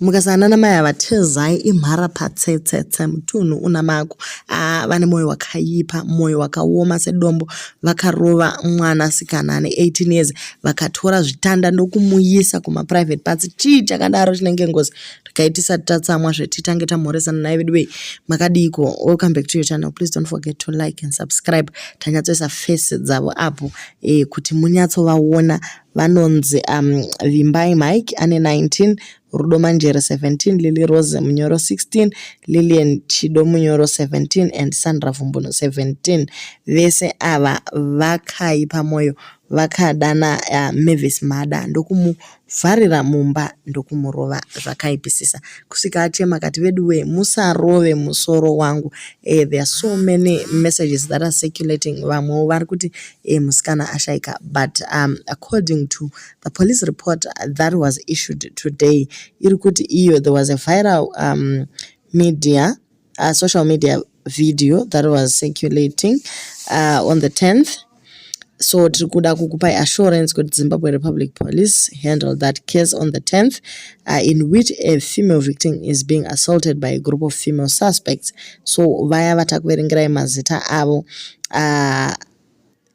Mukasangana namai ava tezai imharapatsetsetse mutunhu una mako. Ah, vane mwoyo wakaipa, mwoyo wakaoma sedombo. Vakarova mwanasikana ane 18 years vakatora zvitanda ndokumuyisa kumaprivate parts. Chii chakadaro chinenge ngozi? Regai tisati tatsamwa zvetitange tamhoresana naye vedu wei. Makadiiko? Welcome back to your channel. Please don't forget to like and subscribe. Tanyatsoisa face dzavo apo kuti munyatsovaona. Vanonzi Vimbai Mike ane 19, Rudo Manjere 17, Lily Rose Munyoro 16, Lilian Chido Munyoro 17 and Sandra Vumbuno 17. Vese ava vakaipa mwoyo vakadana Mavis Mada ndokumuvharira mumba ndokumurova zvakaipisisa kusvika achema akati veduwe musarove musoro wangu. There are so many messages that are circulating. Vamwewo vari kuti musikana ashaika, but according to the police report that was issued today iri kuti iyo there was a viral media social media video that was circulating on the 10th. So tiri kuda kukupai assurance kuti Zimbabwe Republic Police handled that case on the 10th in which a female victim is being assaulted by a group of female suspects. So vaya vatakuverengerai mazita avo,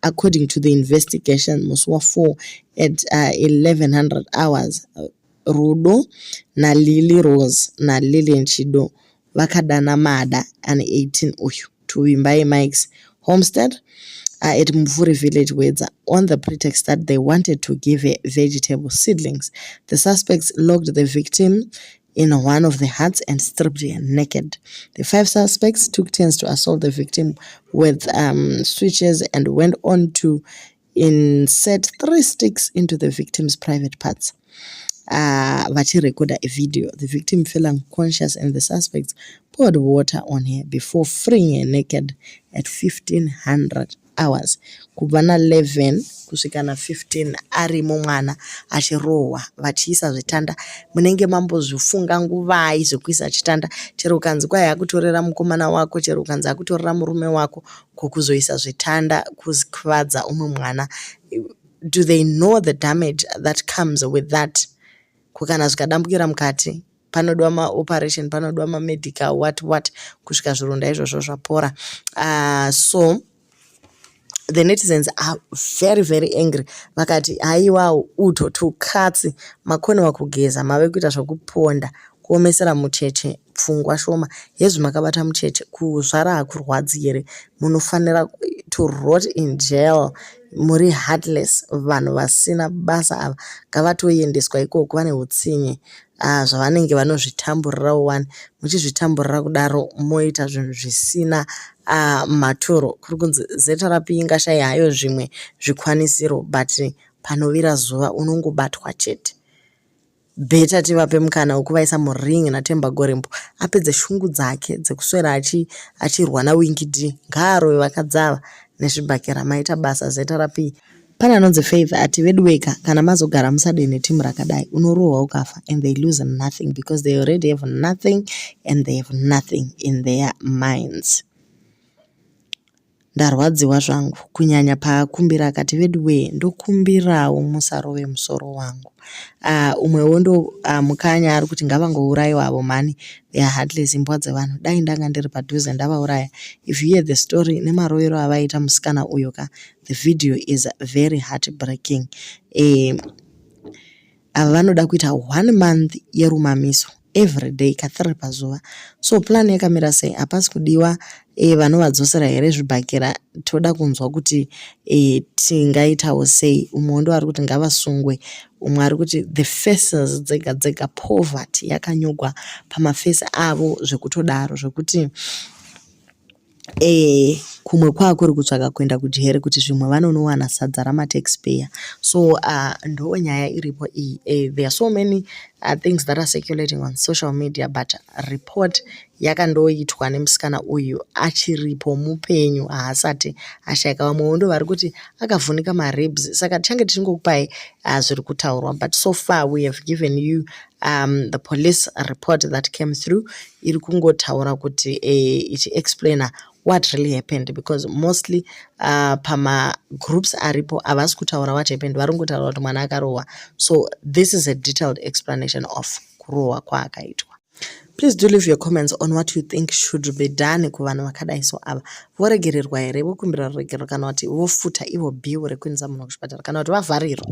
according to the investigation, musi wa4 at 1100 hours, Rudo naLily Rose naLilian Chido vakadana Mada ane 18 uyu to Vimbai Mike's homestead at Mvuri village, Wedza, on the pretext that they wanted to give her vegetable seedlings. The suspects locked the victim in one of the huts and stripped her naked. The five suspects took turns to assault the victim with switches and went on to insert three sticks into the victim's private parts. Vachirekoda a video. The victim fell unconscious and the suspects poured water on her before freeing her naked at 1500 hours. Kubva na11 kusvika na15 arimo mwana achirohwa vachiisa zvitanda. Munenge mambozvifunga nguvai zvekuisa chitanda? Chero ukanzi kwai akutorera mukomana wako, chero ukanzi akutorera murume wako, kokuzoisa zvitanda kukuvadza umwe mwana? Do they know the damage that comes with that? Kukana zvikadambukira mukati panodiwa maoperation, panodiwa mamedical what what kusvika zvironda izvozvo zvapora. So the netizens are very very angry. Vakati haiwawo, uto tukatsi makonewa kugeza, mave kuita zvokuponda, kuomesera mucheche pfungwa shoma hezvi. Makabata mucheche, kuzvara hakurwadzi here? Munofanira to rot in jail, muri heartless. Vanhu vasina basa ava ngavatoendeswa ikoko, vane utsinye. Zvavanenge vanozvitamburirawo wani, muchizvitamburira kudaro moita zvinhu zvisina maturo. Kuri kunzi ZRP ingashayi hayo zvimwe zvikwanisiro, but panovira zuva unongobatwa chete. Better tivape mukana wekuvaisa muring naTemba Gorimbo apedze shungu dzake dzekuswera achirwa naWinky D. Ngaarove vakadzi ava nezvibhakera. Maita basa, ZRP. Pane anonzi Faith ati veduweka, kana mazogara musade netimu rakadai, unorohwa ukafa and they lose nothing because they already have nothing and they have nothing in their minds. Ndarwadziwa zvangu, kunyanya paakumbira akati veduwe, ndokumbirawo musarove musoro wangu. Umwewo ndo Mukanya ari kuti ngavangourayiwa avo mhani, they are heartless, imbwa dzevanhu, dai ndanga ndiri padhuze ndavauraya. If you hear the story nemarovero avaita musikana uyo ka, the video is very heartbreaking. Ava vanoda kuita one month yerumamiso every day ka3 pazuva. So plan yakamira sei? Hapasi kudiwa vanovadzosera here zvibhakera? Toda kunzwa kuti tingaitawo sei. Umwewo ndo ari kuti ngavasungwe. Umwe ari kuti the faces dzega dzega, poverty yakanyogwa pamafesi avo zvekutodaro, zvekuti kumwe kwakuri kutsvaga kuenda kujeri kuti zvimwe vanonowana sadza ramataxpayer. So ndo nyaya iripo iyi. There are so many things that are circulating on social media, but report yakandoitwa nemusikana uyu achiripo mupenyu, haasati ashayika. Vamwewo ndo vari kuti akavhunika maribs, saka tichange tichingokupai zviri kutaurwa, but so far we have given you the police report that came through iri kungotaura kuti ichiexplaina what really happened, because mostly pamagroups aripo havasi kutaura what happened, vari kungotaura kuti mwana akarohwa. So this is a detailed explanation of nekurohwa kwaakaitwa. Please do leave your comments on what you think should be done kuvanhu vakadai so ava. Voregererwa here, vokumbira ruregerero, kana kuti vofuta ivo bill rekuendesa munhu kuchipatara, kana kuti vavharirwa?